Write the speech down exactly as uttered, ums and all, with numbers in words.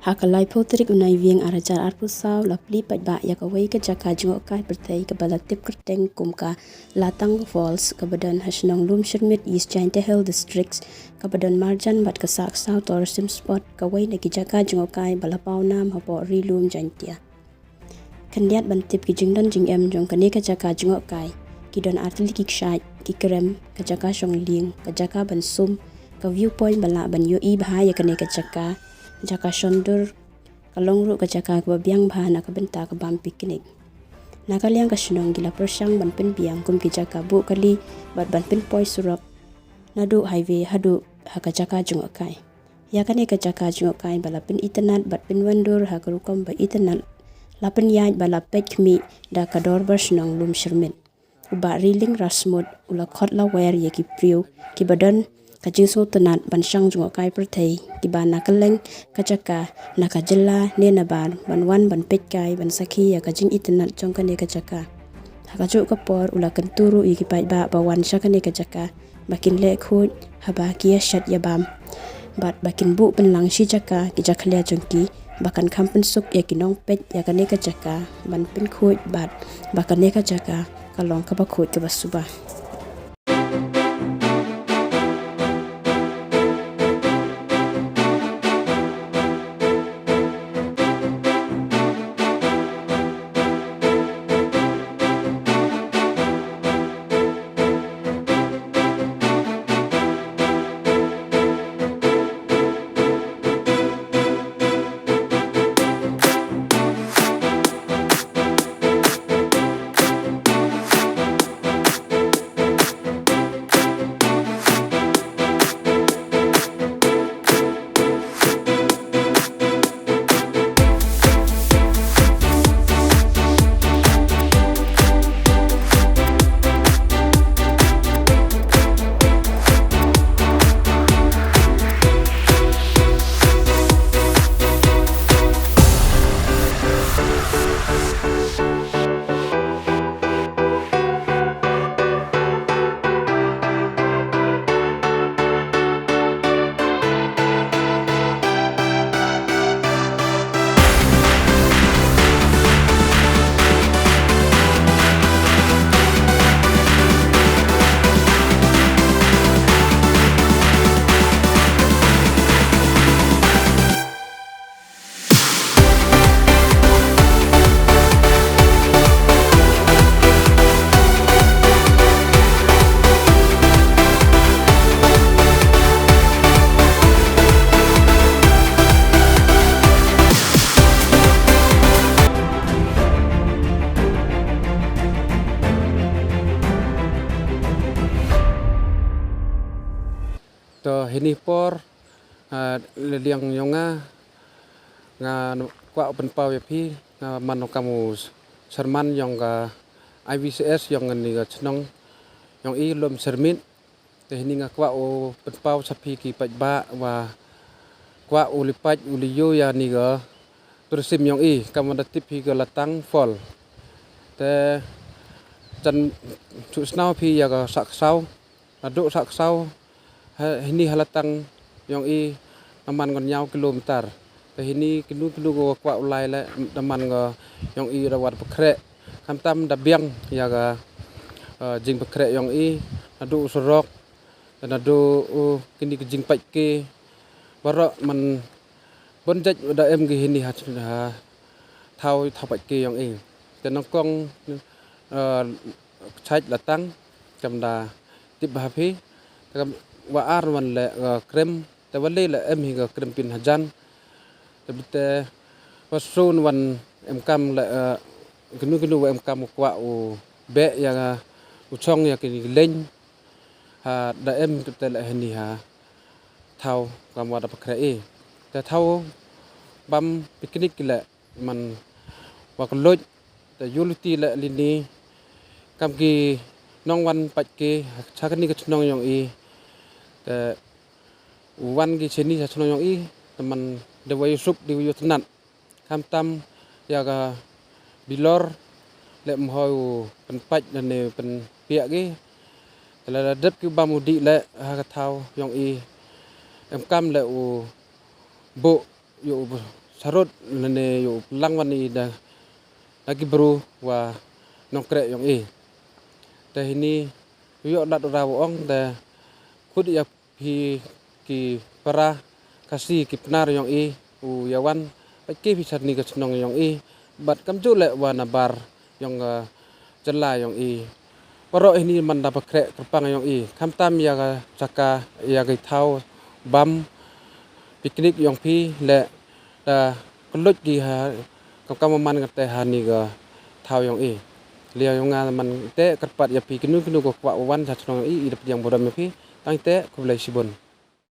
Ha ka laiphew tarik u Naiwieng ar hajar arphew saw la plie paidbah ïa kawei ka jaka jngohkai pyrthei kaba la tip kyrteng kum ka Latang Falls kaba don ha shnong Lumshyrmit, East Jaintia Hills District, kaba don marjan bad ka Saksaw Tourism Spot, kawei na ki jaka jngohkai ba la paw nam hapoh Ri Lum Jaintia. Khyndiat ban tip ki jingdon jingem jong kane ka jaka jngohkai, ki don artylli ki kshaid, ki krem, ka jaka shong lieng, ka jaka ban sum, ka viewpoint ba lah ban ïohi bha ïa kane ka jaka, jaka shon dur, ka long ruh ka jaka kaba biang bha na ka bynta ka bam picnic. Na ka liang ka shnong ki la pyrshang ban pynbiang kum ki jaka buh kali bad ban pynpoi surok naduh highway haduh ha ka jaka jngohkai. Ïa kane ka jaka jngohkai ba la pynitynnad bad pynwandur ha ka rukom ba itynnad, la pynïaid ba la peit khmih da ka dorbar shnong Lumshyrmit. U Bah Riling Rasmut u la khot lawer ïa ki briew kiba don ka jingsngewtynnad ban shang jngohkai pyrthei kiba na kylleng ka jaka, na ka jylla ne nabar, ban wan ban peitkai ban sakhi ïa ka jingitynnad jong kane ka jaka. Ha kajuh ka por u la kyntu ruh ïa ki paidbah ba wan sha kane ka jaka ba kin leh khuid haba ki ïashet ïabam bad ba kin buh pynlang shi jaka ki jakhlia jong ki ba kan kham pynsuk ïa ki nongpeit ïa kane ka jaka ban pynkhuid bad ba kane ka jaka ka long kaba khuid kaba suba. To hini por, ah, la liang yong nga, nga kwah u pynpaw ïa phi, nga man u kam u chairman yong ka I V C S yong kani ka chnong yong i Lumshyrmit. Te hini nga kwah u pynpaw sha phi ki paidbah wa kwah u li pait u li ïoh ïa ni ka tourism yong i, kam wa da tip hi ka Latang Fall. Te jan shu sngewbha phi ïa ka Saksaw, naduh Saksaw, ha, hini ha Latang yong i, naman ngan ïaw kilometer. Te hini kino kino ko kwah u lai leh, naman nga yong i da wat pynkhreh. Khamtam da biang ïa ka, eh, jingpynkhreh yong i, naduh u surok, naduh u kini ki jingpait ki, baroh man bun jait da em ki hini ha, ha thaw, thaw pait ki yong i. Te nyngkong, eh, chait Latang, kam da tip bha phi, te kam wa ar wan leh, eh, krem, te wa le leh em hi ka krem pynhajan. Te bite wa sun wan em kam leh, eh, kino kino wa em kam u kwah u beh ïa u chong ïa kini ki leng. Ha, da em te leh hini ha thaw kam wa da pynkhreh i. Te thaw bam picnic ki leh man wa ka luit, te ïu luti leh lini kam ki nongwan pait ki sha kani ka chnong yong i. Te u wan ki shini sha chnong yong i, te man da wa ïu suk da wa ïu tnat. Khamtam ïa ka bilor leh mhoi u pynpait lane pynpiah ki. Te la dep ki bam u dih leh ha ka thaw yong i, em kam leh u buh ïa u sarut lane ïa u pynlang wan i da, da ki bru wa nongkrek yong i. Te hini u ïoh lad u ra wa ong te khut ïa phi ki para Khasi ki Pnar yong i u ïa wan bad ki phi sha ni ka shnong yong i bad kam ju leh wa na bar yong ka jylla yong i. Waroh hini man da ba khreh kyrpang yong i khamtam ïa ka jaka ïa ka thaw bam picnic yong phi leh da kylluid ki ha kam kam man ka te ha ni ka thaw yong i. Liang yong nga man te kyrpad ïa phi kinu kinu ko kwah wan sha shnong yong i i da pdiang burom ïa phi. Tang te khublei shibun.